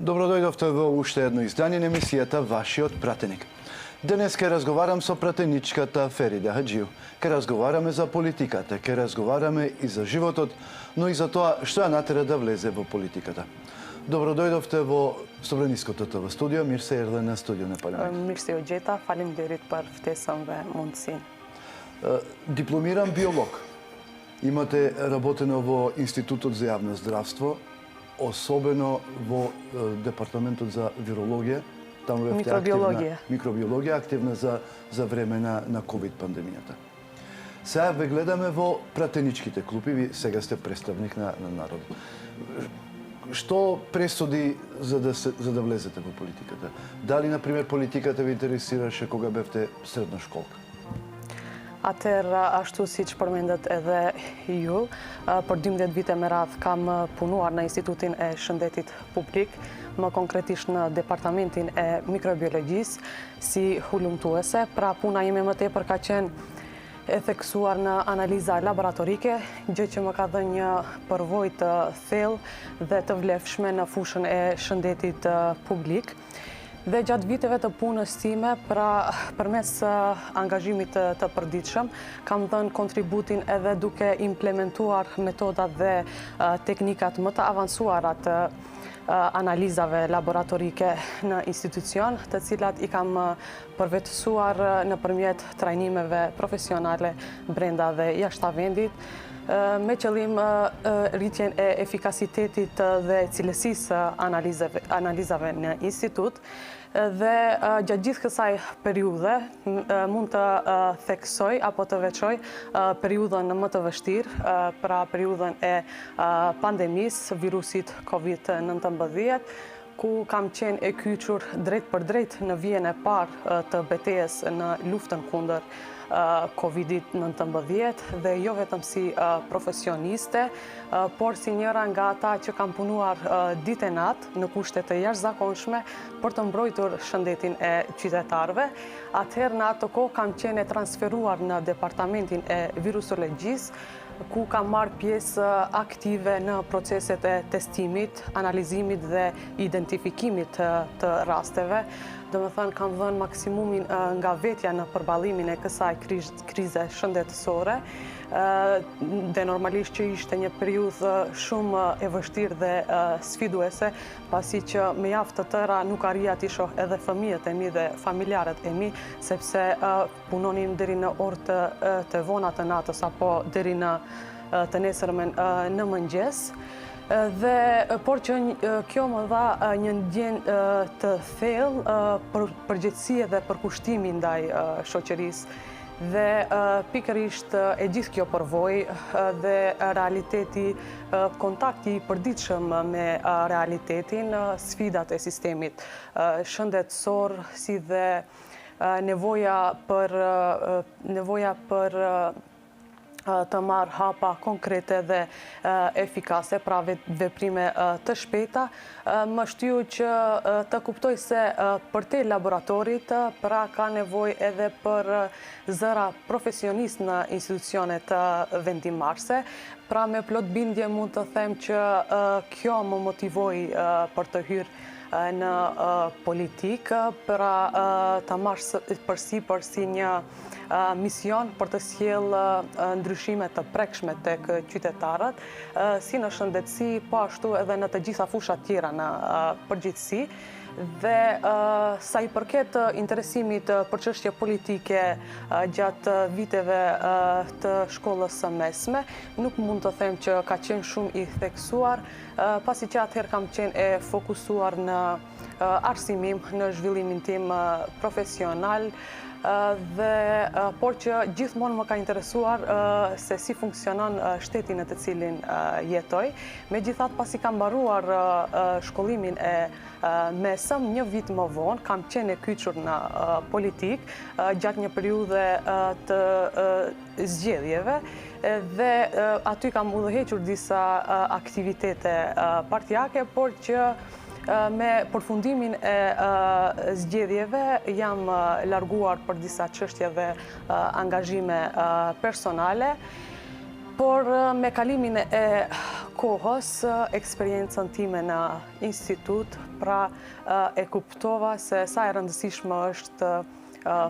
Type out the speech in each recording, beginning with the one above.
Добродојдовте во уште едно издание на емисијата Вашиот пратеник. Денес ке разговарам со пратеничката Фериде Хаџиу. Ке разговараме за политиката, ке разговараме и за животот, но и за тоа што ја натера да влезе во политиката. Добродојдовте во Собраниското ТВ студио, Мир се ерде на студио на Парламент. Mirë se ju gjeta, faleminderit për ftesën dhe mundësinë. Дипломиран биолог. Имате работено во Институтот за јавно здравство, особено во Департаментот за вирологија. Таму бевте Микробиологија. активна, микробиологија, активна за, за време на, на COVID пандемијата. Сега ве гледаме во пратеничките клупи, ви сега сте представник на, на народот. Што пресуди за да, се, за да влезете во политиката? Дали, на пример, политиката ви интересираше кога бевте средношколка? Atëherë, ashtu siç përmendët edhe ju, për 12 vite me radhë kam punuar në Institutin e Shëndetit Publik, më konkretisht në Departamentin e Mikrobiologjisë, si hulumtuese. Pra puna ime më tepër ka qenë e theksuar në analiza laboratorike, gjë që më ka dhënë një përvojë të thellë dhe të vlefshme në fushën e shëndetit publik. Dhe gjatë viteve të punës time, pra përmes angazhimit të, të përditshëm, kam dhënë kontributin edhe duke implementuar metodat dhe teknikat më të avancuara të analizave laboratorike në institucion, të cilat i kam përvetësuar nëpërmjet trajnimeve profesionale brenda dhe jashtë vendit, me qëllim rritjen e efikasitetit dhe cilësisë së analizave, analizave në institut. Dhe gjatë gjithë kësaj periudhe mund të theksoj apo të veçoj periudhën më të vështirë, pra periudhën e pandemisë, virusit COVID-19, ku kam qenë e kyçur drejt për drejt në vijën e parë të betejës në luftën kundër COVID-19 dhe jo vetëm si profesioniste, por si njëra nga ata që kam punuar ditë e natë në kushte të jashtëzakonshme për të mbrojtur shëndetin e qytetarëve. Atëherë në atë kohë kam qenë e transferuar në departamentin e virusologjisë, ku kam marrë pjesë aktive në proceset e testimit, analizimit dhe identifikimit të rasteve. Domethënë, kam dhënë maksimumin nga vetja në përballimin e kësaj krize shëndetësore, dhe normalisht që ishte një periudhë shumë e vështirë dhe sfiduese, pasi që me javë të tëra nuk arrija t'i shoh edhe fëmijët e mi dhe familjarët e mi, sepse punonim deri në orë të, të vona të natës apo deri në të nesërmen në mëngjes. Dhe por që kjo më dha një ndjenjë të thellë për përgjegjësie dhe përkushtimi ndaj shoqërisë. Dhe pikërisht e gjithë kjo përvojë dhe realiteti, kontakti i përditshëm me realitetin, sfidat e sistemit shëndetësor, si dhe nevoja për nevoja për të marrë hapa konkrete dhe efikase, pra veprime të shpejta, më shtyu që të kuptoj se përtej laboratorit, pra ka nevojë edhe për zëra profesionistë në institucionet vendimmarrëse, pra me plot bindje mund të them që kjo më motivoi për të hyrë në politikë, pra ta marr përsipër si një mision për të sjellë ndryshime të prekshme tek qytetarët, si në shëndetësi, po ashtu edhe në të gjitha fushat tjera në përgjithësi. Dhe sa i përket interesimit për çështje politike gjatë viteve të shkollës së mesme, nuk mund të them që ka qenë shumë i theksuar, pasi që atëherë kam qenë e fokusuar në arsimim, në zhvillimin tim profesional, dhe por që gjithmonë më ka interesuar se si funksionon shteti në të cilin jetoj. Megjithatë, pasi kam mbaruar shkollimin e mesëm, një vit më vonë, kam qenë e kyçur në politikë gjatë një periudhe të zgjedhjeve dhe aty kam udhëhequr disa aktivitete partiake, por që me përfundimin e zgjedhjeve jam larguar për disa çështje dhe angazhime personale. Por me kalimin e Gjatë kohës, eksperiencën time në institut, pra e kuptova se sa e rëndësishme është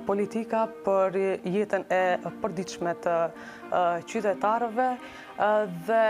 politika për jetën e përditshme të qytetarëve dhe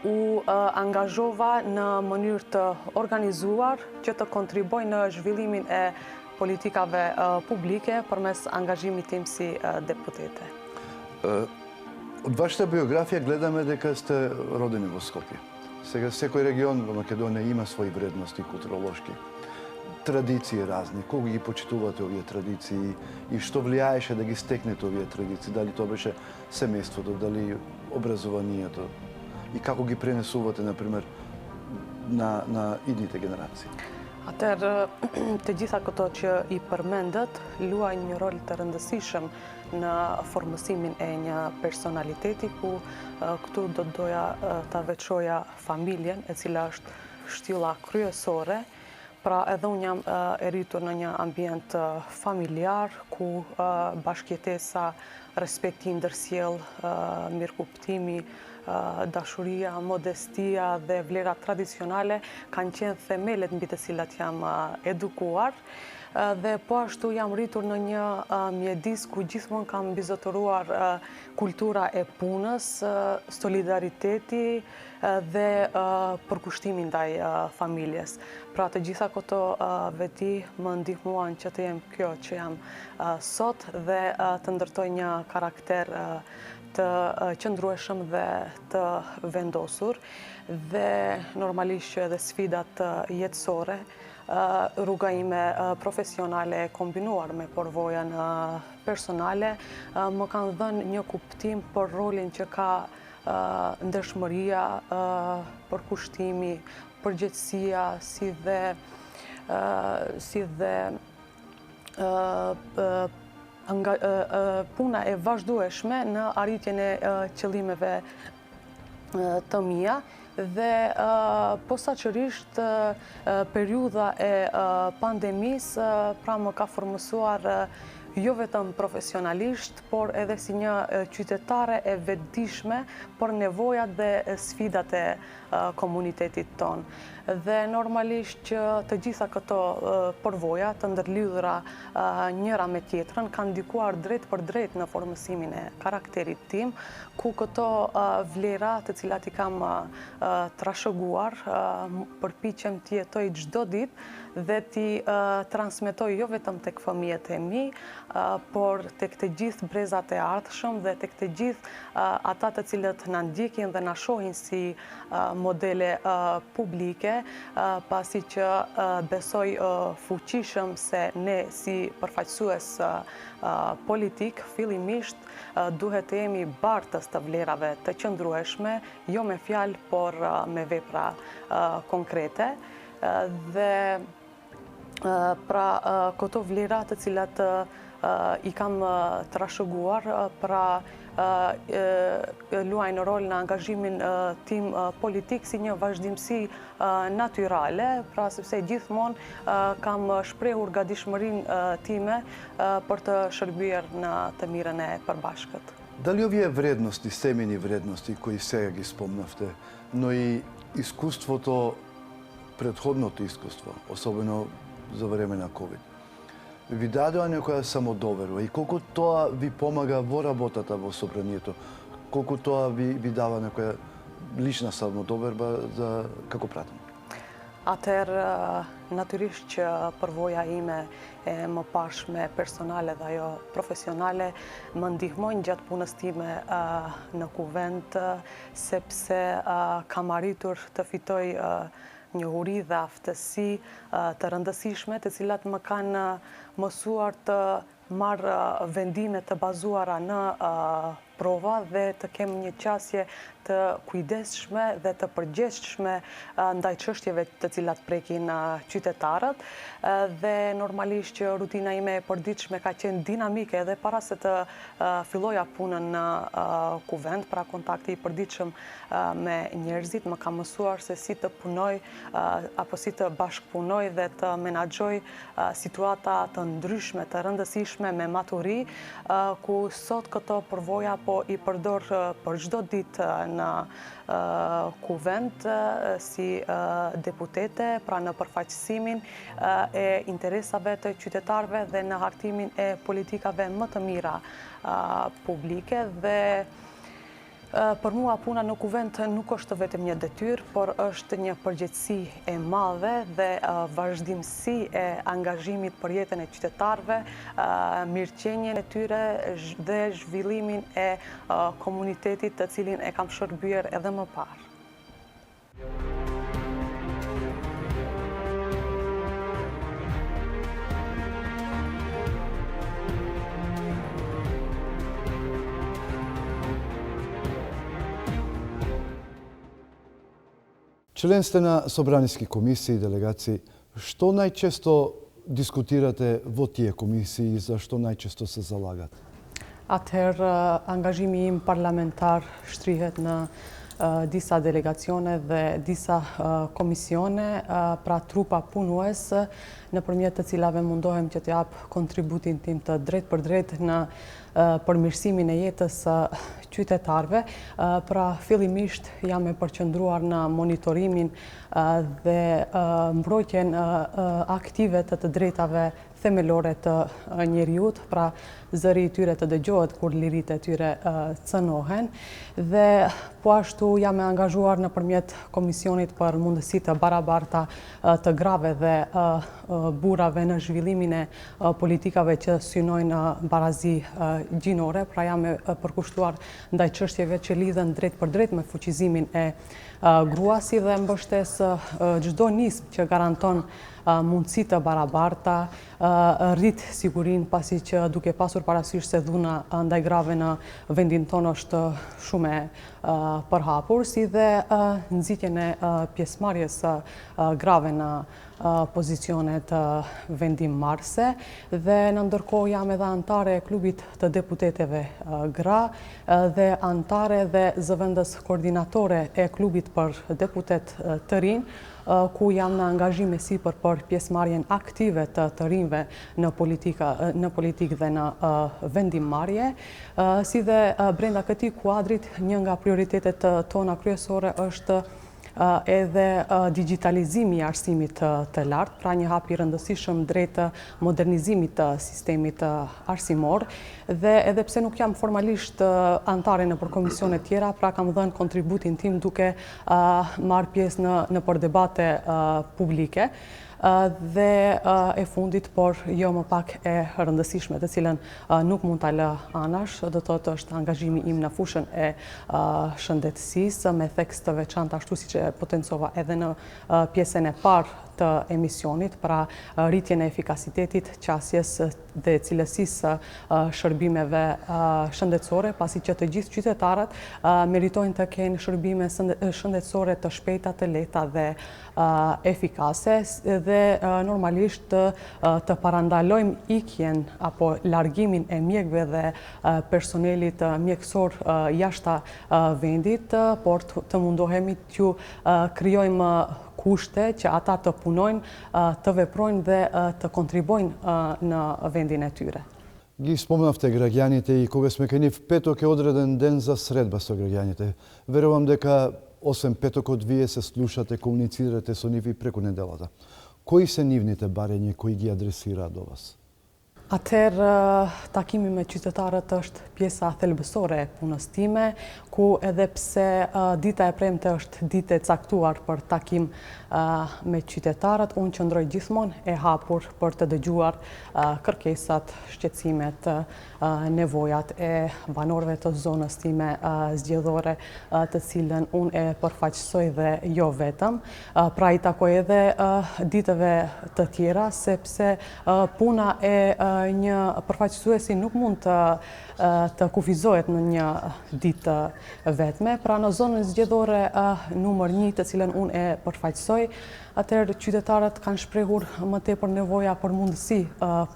u angazhova në mënyrë të organizuar që të kontribuoj në zhvillimin e politikave publike përmes angazhimit tim si deputete. Од вашата биографија гледаме дека сте родени во Скопје. Сега секој регион во Македонија има своји вредности културолошки, традиции разни. Колку ги почитувате овие традиции и што влијаеше да ги стекнете овие традиции? Дали тоа беше семејството, дали образованието и како ги пренесувате, на пример, на, на идните генерации? Atëherë, të gjitha këto që i përmendët, luajnë një rol të rëndësishëm në formësimin e një personaliteti, ku këtu do të doja ta veçoja familjen, e cila është shtylla kryesore. Pra edhe unë jam e rritur në një ambient familjar, ku bashkëjetesa, respekti i ndërsjellë, mirëkuptimi, dashuria, modestia dhe vlerat tradicionale kanë qenë themelet mbi të cilat jam edukuar. Dhe po ashtu jam rritur në një mjedis ku gjithmonë ka mbizotëruar kultura e punës, solidariteti dhe përkushtimi ndaj familjes. Pra të gjitha këto veti më ndihmuan që të jem kjo që jam sot dhe të ndërtoj një karakter të qëndrueshëm dhe të vendosur dhe normalisht që edhe sfidat jetësore Rruga ime profesionale e kombinuar me përvojën personale më kanë dhënë një kuptim për rolin që ka ndershmëria, përkushtimi, përgjegjësia, si dhe si dhe puna e vazhdueshme në arritjen e qëllimeve të mia dhe posaçërisht periudha e pandemisë pra më ka formësuar jo vetëm profesionalisht, por edhe si një qytetare e vetëdijshme për nevojat dhe sfidat e komunitetit tonë. Dhe normalisht që të gjitha këto përvoja të ndërlidhura njëra me tjetrën kanë ndikuar drejtpërdrejt në formësimin e karakterit tim, ku këto vlera të cilat i kam trashëguar, përpiqem t'i jetoj çdo ditë dhe t'i transmetoj jo vetëm tek fëmijët e mi, por tek të gjithë brezat e ardhshëm dhe tek të gjithë ata të cilët na ndjekin dhe na shohin si modele publike, pasi që besoj fuqishëm se ne si përfaqësues politikë, fillimisht duhet të jemi bartës të vlerave të qëndrueshme, jo me fjalë, por me vepra konkrete. Dhe pra këto vlera të cilat i kam trashëguar, pra luajnë rol në angazhimin tim politik si një vazhdimësi natyrale, pra sepse gjithmonë kam shprehur gatishmërinë time për të shërbyer në të mirën e përbashkët. Дали овие вредности, семени вредности кои сега ги спомнавте, но и искуството претходното искуство, особено за време на ковид, ви дадоа некоја самодоверба и колку тоа ви помага во работата во собранието, колку тоа ви, ви дава некоја лична самодоверба за како пратеник? Atëherë, natyrisht që përvoja ime e mëparshme personale dhe ajo profesionale më ndihmojnë gjatë punës time në kuvend, sepse kam arritur të fitoj njohuri dhe aftësi të rëndësishme, të cilat më kanë mësuar të marr vendime të bazuara në prova dhe të kem një qasje të kujdesshme dhe të përgjegjshme ndaj çështjeve të cilat prekin qytetarët dhe normalisht që rutina ime e përditshme ka qenë dinamike edhe para se të filloja punën në kuvend, pra kontakti i përditshëm me njerëzit më ka mësuar se si të punoj apo si të bashkëpunoj dhe të menaxhoj situata të ndryshme, të rëndësishme. rëndësishme me maturi, ku sot këto përvoja po i përdor për çdo ditë në Kuvend si deputete, pra në përfaqësimin e interesave të qytetarëve dhe në hartimin e politikave më të mira publike dhe Për mua puna në Kuvend nuk është vetëm një detyrë, por është një përgjegjësi e madhe dhe vazhdimësi e angazhimit për jetën e qytetarëve, mirëqenien e tyre dhe zhvillimin e komunitetit të cilin e kam shërbyer edhe më parë. Член сте на собраниски комисии и делегации. Што најчесто дискутирате во тие комисии и за што најчесто се залагате? Atëherë, angazhimi im parlamentar shtrihet në disa delegacione dhe disa komisione, pra trupa punues, nëpërmjet të cilave mundohem që të jap kontributin tim të drejtpërdrejtë në përmirësimin e jetës së qytetarëve. Pra, fillimisht jam e përqendruar në monitorimin dhe mbrojtjen aktive të të drejtave themelore të njeriut, pra zëri i tyre të dëgjohet kur liritë e tyre cënohen dhe po ashtu jam e angazhuar nëpërmjet Komisionit për Mundësi të Barabarta të Grave dhe Burrave në zhvillimin e politikave që synojnë barazi gjinore, pra jam e përkushtuar ndaj çështjeve që lidhen drejtpërdrejt me fuqizimin e gruas si dhe mbështes çdo nismë që garanton mundësi të barabarta, rrit sigurinë pasi që duke pasur parasysh se dhuna ndaj grave në vendin tonë është shumë e përhapur, si dhe nxitjen e pjesëmarrjes së grave në pozicionet vendimmarrëse dhe në ndërkohë jam edhe anëtare e klubit të deputeteve gra dhe anëtare dhe zëvendës koordinatore e klubit për deputetë të rinj, ku jam në angazhim e sipër për pjesëmarrjen aktive të të rinjve në politika, në politikë dhe në vendimmarrje, si dhe brenda këtij kuadrit një nga prioritetet tona kryesore është edhe digjitalizimi i arsimit të lartë, pra një hap i rëndësishëm drejt modernizimit të sistemit arsimor dhe edhe pse nuk jam formalisht anëtare nëpër komisione tjera, pra kam dhënë kontributin tim duke marrë pjesë në nëpër debate publike dhe e fundit, por jo më pak e rëndësishme, të cilën nuk mund ta lë anash, do të thotë është angazhimi im në fushën e shëndetësisë, me theks të veçantë ashtu siç e potencova edhe në pjesën e parë të emisionit, pra rritjen e efikasitetit, qasjes dhe cilësisë së shërbimeve shëndetësore, pasi që të gjithë qytetarët meritojnë të kenë shërbime shëndetësore të shpejta, të lehta dhe efikase dhe normalisht të parandalojmë ikjen apo largimin e mjekëve dhe personelit mjekësor jashta vendit, por të mundohemi t'ju krijojmë kushte që ata të punojnë, të veprojnë dhe të kontribuojnë në vendin e tyre. Ги спомнавте граѓаните и кога сме кај нив, петок е одреден ден за средба со граѓаните. Верувам дека освен петокот вие се слушате, комуницирате со нив и преку неделата. Кои се нивните барања кои ги адресираат до вас? Atëherë, takimi me qytetarët është pjesa thelbësore e punës time, ku edhe pse dita e premte është ditë e caktuar për takim me qytetarët, unë qëndroj gjithmonë e hapur për të dëgjuar kërkesat, shqetësimet, nevojat e banorëve të zonës time zgjedhore, të cilën unë e përfaqësoj dhe jo vetëm. Pra i takoj edhe ditëve të tjera, sepse puna e një përfaqësuesi nuk mund të të kufizohet në një ditë të vetme. Pra në zonën zgjedhore numër 1, të cilën unë e përfaqësoj, atëherë qytetarët kanë shprehur më tepër nevoja për mundësi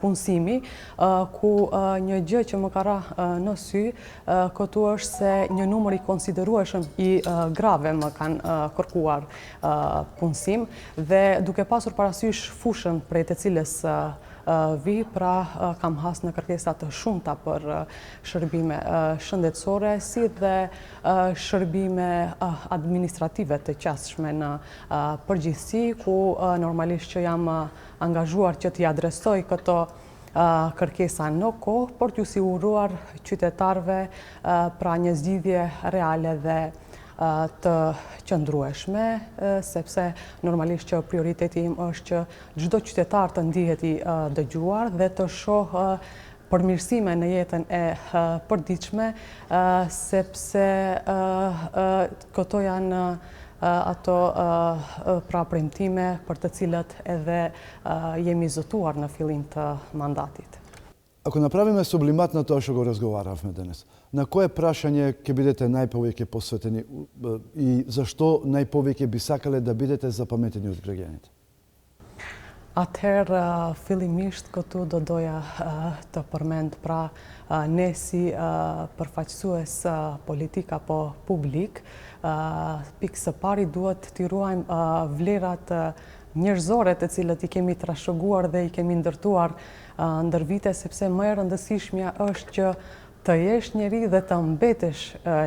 punësimi, ku një gjë që më ka ra në sy këtu është se një numër i konsiderueshëm i grave më kanë kërkuar punësim dhe duke pasur parasysh fushën prej të cilës vij, pra kam has në kërkesa të shumta për shërbime shëndetësore, si dhe shërbime administrative të qasshme në përgjithësi, ku normalisht që jam angazhuar që t'i adresoj këto kërkesa në kohë, për t'ju siguruar qytetarëve pra një zgjidhje reale dhe të qëndrueshme, sepse normalisht që prioriteti im është që çdo qytetar të ndihet i dëgjuar dhe të shohë përmirësime në jetën e përditshme, sepse këto janë ato pra premtime për të cilat edhe jemi zotuar në fillim të mandatit. Ако направиме сублимат на тоа што го разговаравме денес, на кое прашање ќе бидете најповеќе посветени и зашто најповеќе би сакале да бидете запаметени од граѓаните? Atëherë, fillimisht këtu do doja të përmend pra ne si përfaqësues politik apo publik, pikë së pari duhet t'i ruajmë vlerat njerëzore të cilat i kemi trashëguar dhe i kemi ndërtuar ndër vite, sepse më e rëndësishmja është që të jesh njeri dhe të mbetesh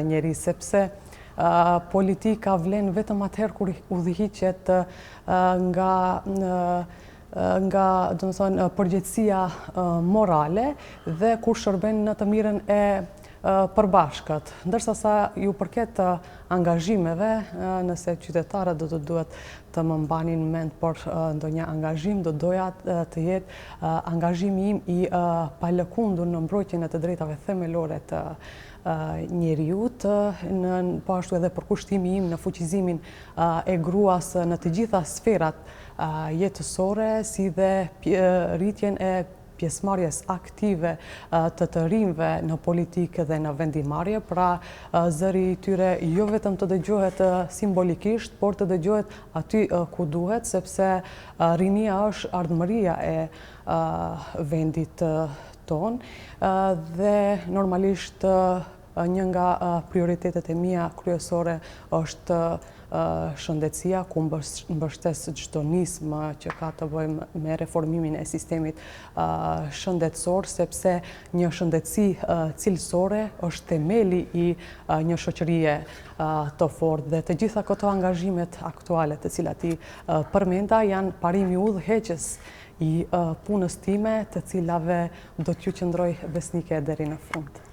njeri, sepse politika vlen vetëm atëherë kur udhëhiqet nga nga, domethënë, përgjegjësia morale dhe kur shërben në të mirën e përbashkët. Ndërsa sa ju përket angazhimeve, nëse qytetarët do të duhet të më mbanin mend për ndonjë angazhim, do doja të jetë angazhimi im i palëkundur në mbrojtjen e të drejtave themelore të njeriut, në po ashtu edhe përkushtimi im në fuqizimin e gruas në të gjitha sferat jetësore, si dhe rritjen e pjesëmarrjes aktive të të rinjve në politikë dhe në vendimmarrje, pra zëri i tyre jo vetëm të dëgjohet simbolikisht, por të dëgjohet aty ku duhet, sepse rinia është ardhmëria e vendit tonë dhe normalisht një nga prioritetet e mia kryesore është shëndetësia, ku mbështes çdo nismë që ka të bëjë me reformimin e sistemit shëndetësor, sepse një shëndetësi cilësore është themeli i një shoqërie të fortë dhe të gjitha këto angazhimet aktuale të cilat i përmenda janë parimi udhëheqës i punës time, të cilave do t'ju qëndroj besnike deri në fund.